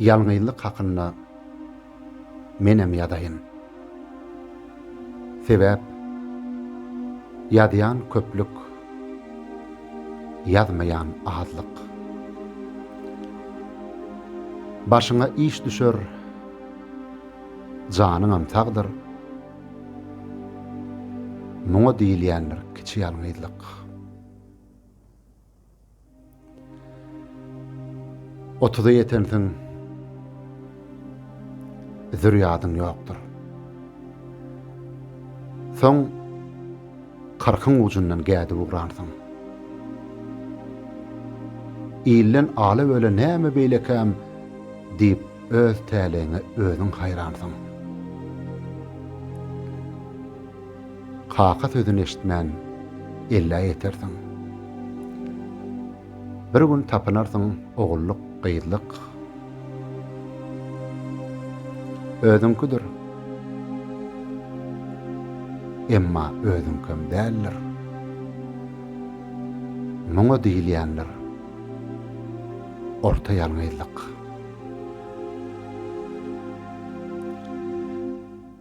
Ýalňyzlyk hakynda menem ýazaýyn. Sebäp, ýazýan köplük, ýazmaýan azlyk. Başyňa iş düşer, janyňam sagdyr. Muňa diýilýändir kiçi ýalňyzlyk. Otuza ýetensiň, zürýadyň ýokdur. Soň kyrkyň ujundan gädip ugransyň. Ilden ala-böle näme beýlekäm diýip öz täleýiňe özüň haýransyň. Kaka sözüni eşitmän ellä ýetersiň. Bir gün tapynarsyň ogullyk, gyzlyk. Özüňkidir. Emma özüňkem däldir. Muňa diýilýändir orta ýalňyzlyk.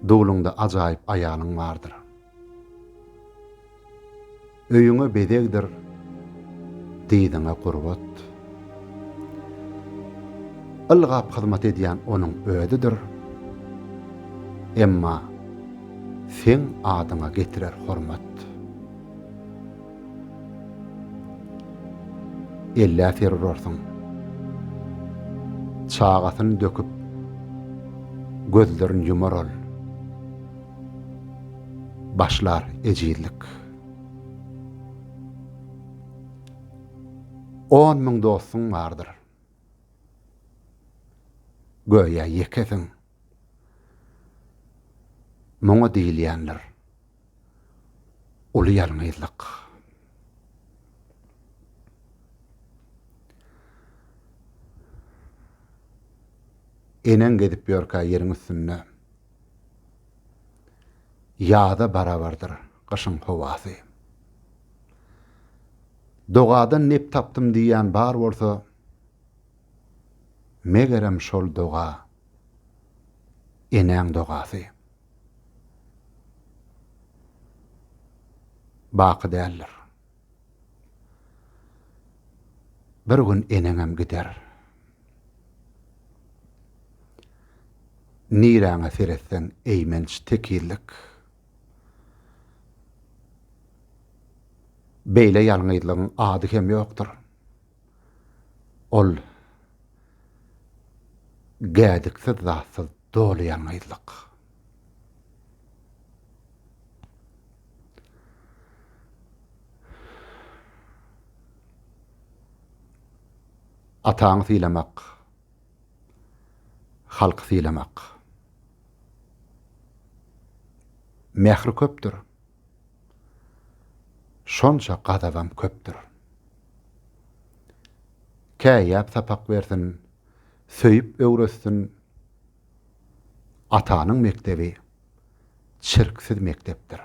Duluňda ajaýyp aýalyň bardyr. Öýüňe bezegdir, dyzyňa gurbat. Ylgap hyzmat edýän onuň özüdir. Emma seň adyňa getirer hormat. Ellä ser urarsyň. Çagasyny döküp, gözlerin ýumar ol. Başlar ejizlik. 10 000 dostuň bardyr. Göýä ýekesiň. Muňa diýilýändir. Uly ýalňyzlyk. Eneň gezip ýörkä ýeriň üstünde, Ýaza barabardyr gyşyň howasy. Dogadan nep tapdym diýýän bar bolsa, Megerem şol doga enäň dogasy. Baky däldir. Bir gün eneňem gider. Niräňe seretseň eýmenç tekizlik. Beýle ýalňyzlygyň ady hem ýokdur. Ol gädiksiz zatsyz doly ýalňyzlyk. Ataňy sylamak, halky sylamak. Mähri köpdür. Şonça gazabam köpdür. Käýýäp sapak bersin, söýüp öwretsin, Atanyň mekdebi çirksiz mekdepdir.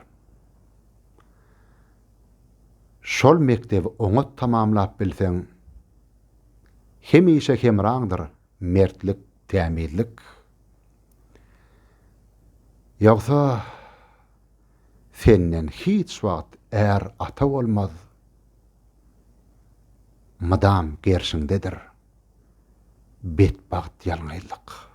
Şol mekdebi oňat tamamlap bilseň, hemişe hemraňdyr mertlik, tämizlik. Ýogsa senden hiç wagt är ata bolmaz, mydam gerşiňdedir betbagt ýalňyzlyk.